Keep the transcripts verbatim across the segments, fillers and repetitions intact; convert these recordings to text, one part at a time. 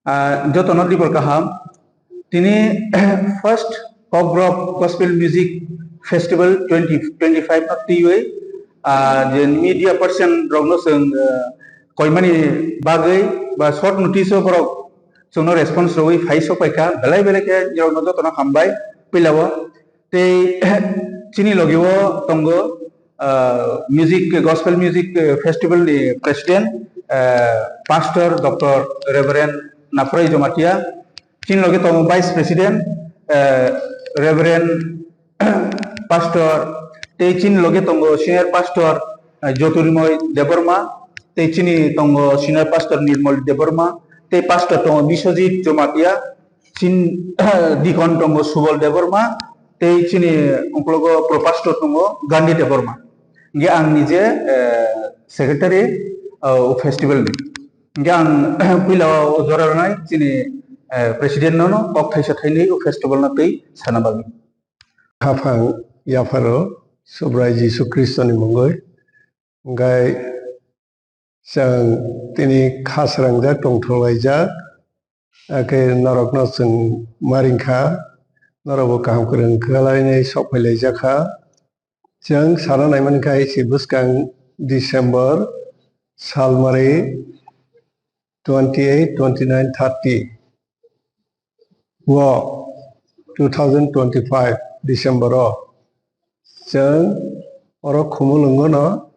Ah, jotono dibor kaham. Tini first Kokborok Gospel Music Festival twenty twenty-five no twiwi, ah, je media person rokno chwng, ah, koimani bagwi ba short notice o borok chwngno response rwwi phai sok paikha, belai belai khe nirokno jotono hambai. Puilao tei chini logi o tongo, ah, music, gospel music, eh, festival ni president, eh, pastor Doctor Reverend Naphurai Jamatia, chini logi tongo vice president, eh, Reverend pastor, tei chini logi tongo senior pastor, eh, Jyotirmoy Debbarma, tei chini tongo senior pastor Nirmal Debbarma, tei pastor tongo Biswajit Jamatia, chin deacon tongo Subal Debbarma, tei chini uklogo pro pastor tongo Gandhi Debbarma. Hingke ang nije, eh, secretary, eh, o festival ni. Hingke ang puila o jora rwnai chini, eh, president no, no kok thaisa thainwi o festival no twi sana bagwi. Haphang yapharo Subrai Jisu Khristo ni mungwi. Hingke chwng tini kha srangjak tongthok laijak, hakhe norokno chwng ma ringkha, norokbo kaham kwrwng khlainai sok phai laijak kha. Chwng sana naimani kha hai se bwskang December salmari twenty eight, twenty nine, thirty o two thousand twenty five December o chwng oro Khumulwngo no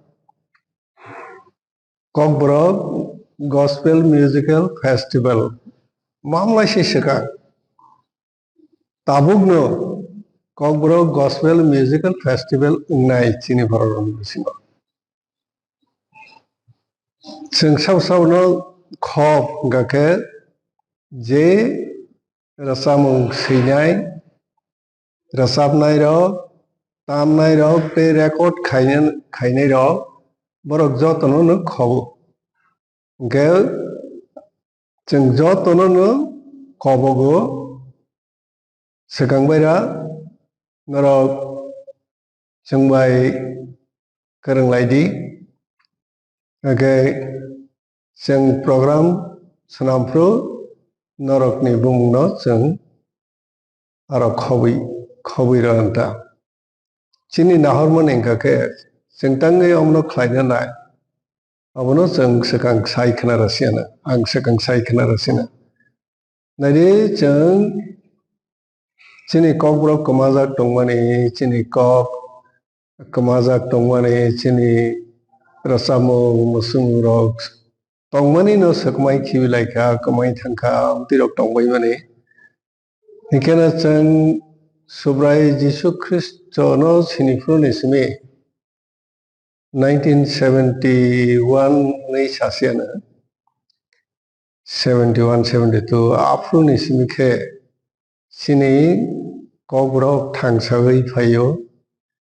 Kokborok Gospel Musical Festival mamlai se swkang. Tabukno Kokborok Gospel Musical Festival wngnai chini borok rokni bisingo. Chwng sabo sabo no khop hwnkha khe je rwchapmung swinai, rwchapnai rok, tamnai rok tei record khainai, khainai rok, borok jotono no khobo. Hwnkhe chwng jotono no kobogo, swkang baira norok chwng bai kwrwng lai di. Hwnkhe chwng program swnam phuru norokni bumungno chwng aro khobwi, khobwi rw ta. Chini nahormani wngkha khe chwng tangwi omono khlaina nai. Abono chwng swkang sai khna rw siyana, ang swkang sai khna rw sina. Naidi chwng chini kokborok kwmajak tongmani, chini kok kwmajak tongmani, chini rwchapmung, mwswngmungrok tongmani no swkmai khibi lai kha, kwmai thang kha, amtwi rok tongbai mani. Hinkhe no chwng Subrai Jisu Khristo no sini phuru ni simi nineteen seventy one ni sasiyana, seventy one, seventy two aphuru ni simi khe chini kokborok thangsagwi phaio,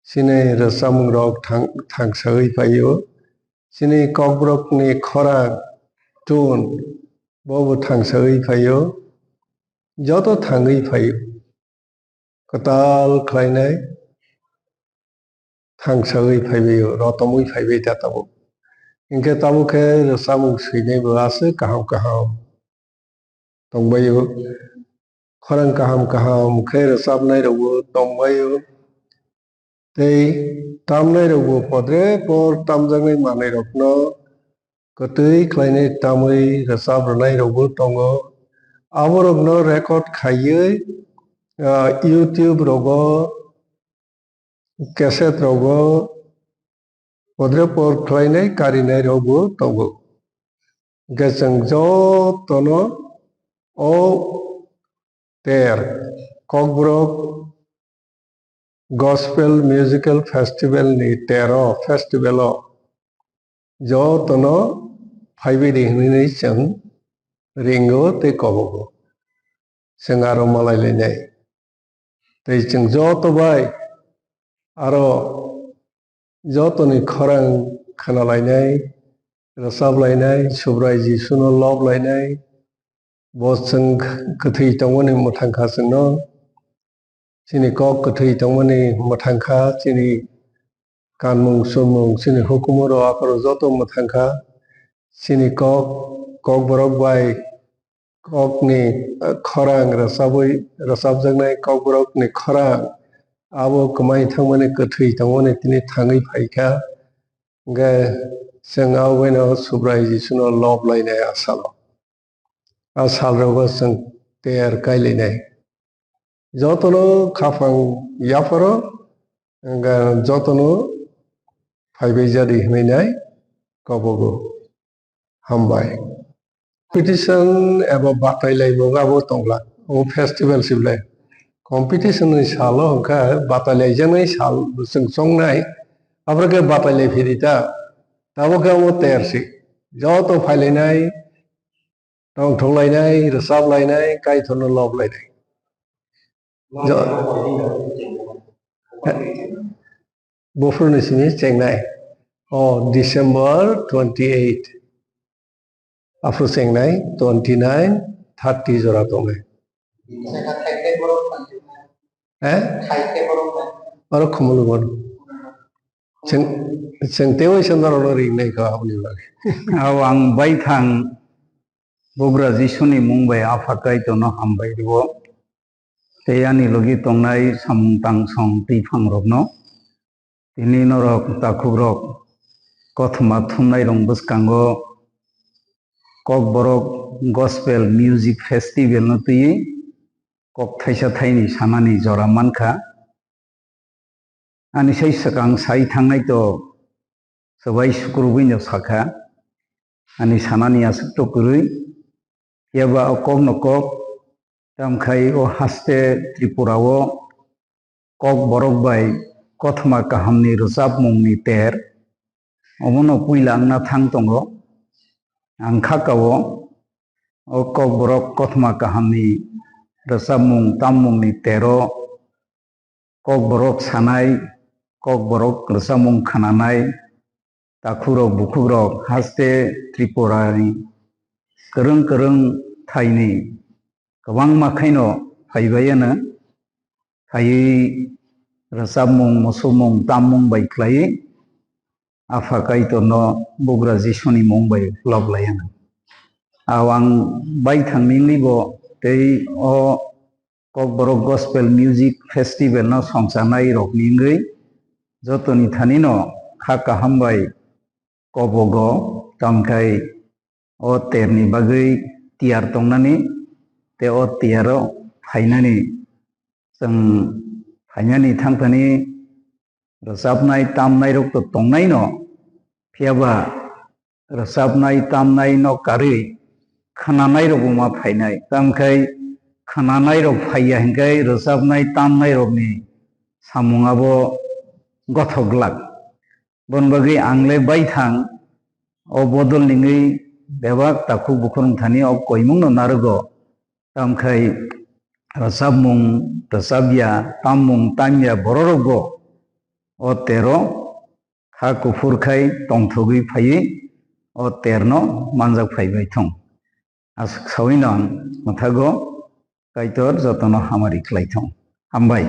chini rwchapmungrok thang-, thangsagwi phaio, chini kokborokni khorang tune bobo thangsagwi phaio, joto thangwi phaio. Kwtal khlainai thangsagwi phaibaio, rotomwi phaibai ta tabuk. Hinkhe tabuk khe rwchapmung swinaibo aswk kaham kaham tongbaio. Khorang kaham kaham khe rwchapnai rokbo tongbaio. Tei tamnai rokbo podre por tamjaknai manwi rokno kwtwi khlainai tamwi rwchap rwnai rokbo tongo. Aborokno record khaiwi, ah, YouTube rogo, cassette rogo podre por khlainai karinai rokbo tongo. Hwnkhe chwng jotono o ter Kokborok Gospel Musical Festival ni tero festival o jotono phaibai di hwnwi chwng ringo tei kobogo. Chwng aro malai lainai. Tei chwng joto bai aro jotoni khorang khna lainai, rwchap lainai, Subrai Jisuno lob lainai, bo chwng kwthwi tongmani mwthang kha chwngno. Chini kok kwthwi tongmani mwthang kha, chini kanmung chumung, chini hukumu rok aphuru joto mwthang kha. Chini kok, kokborok bai kokni, eh, khorang rwchabwi, rwchapjaknai kokborokni khorang abo kwmai thangmani kwthwi tongmani tini thangwi phaikha. Hwnkhe chwng aboino Subrai Jisuno lob lainai a salo. A salrogo chwng ter kailainai. Jotono khaphang yapharo, hwnkhe jotono phaibai jadi hwnwi nai kobogo. Hambai. Competition eba batai laimung abo tongla. O festival sible. Competition ni salo hwnkhe batai laijaknai sal chwng chongnai. Abro khe batai lai phiri ta. Tabuk khe omo ter si. Joto phailainai, tongthok lainai, rwchap lainai, Kaitorno lob lainai. Jo- Buphuruni simi chengnai. O December twenty eight. Aphuru chengnai twenty nine, thirty jora tongnai. Eh? Oro khumulu bono. Cheng, cheng tewi sandar ono ringnai kha aboni bagwi. Aw ang baithang bugra Jisuni mung bai Apha Kaitorno hambai rwo. Tei ani logi tongnai samung tangsong twiphang rokno. Tini norok takhukrok kothoma thumnai rok bwskango Kokborok Gospel Music Festival no twiwi kok thaisa thaini sanani jora mankha. Ani sai swkang sai thangnai to swbai sukrubwi no sakha, ani sanani aswk to kwrwi. Phiya ba o kok no kok, tamkhai o haste Tripura o Kokborok bai kothoma kahamni rwchapmungni ter, omono puila wngna thang tongo. Ang kha kao, o Kokborok kothoma kahamni rwchapmung tammungni tero, Kokborok sanai, Kokborok rwchapmung khnanai, takhukrok bukhukrok haste Tripurani kwrwng kwrwng thaini kwbangma khaino phaibai ano, phaiwi rwchapmung, muchumung, tammung bai khlaiwi Apha Kaitorno bugra Jisuni mung bai lob lai ano. Aw ang baithang nini bo tei o Kokborok Gospel Music Festival no songcharnai rokni wngwi jotoni thanino kha kaham bai kobogo, tamkhai o terni bagwi tiyar tongnani tei o tiyaro phainani, chwng phainani thangthani rwchapnai tamnai rok to tongnaino, phiya ba rwchapnai tamnai no karwi khwnanai rok bo ma phainai. Tamkhai khwnanai rok phaiya hinkhai rwchapnai tamnai rokni samung abo gothok glak. Bon bagwi ang le baithang o bodol ningwi bebak takhuk bukhuk wngthani o koimung no narugo. Tamkhai rwchapmung rwchapya, tammung tamya bororokbo o tero kha kuphur khai tongthogwi phaiwi o terno manjak phaibai thung. Aswk sawino ang mwthago Kaitor jotono hamari khlai thung. Hambai.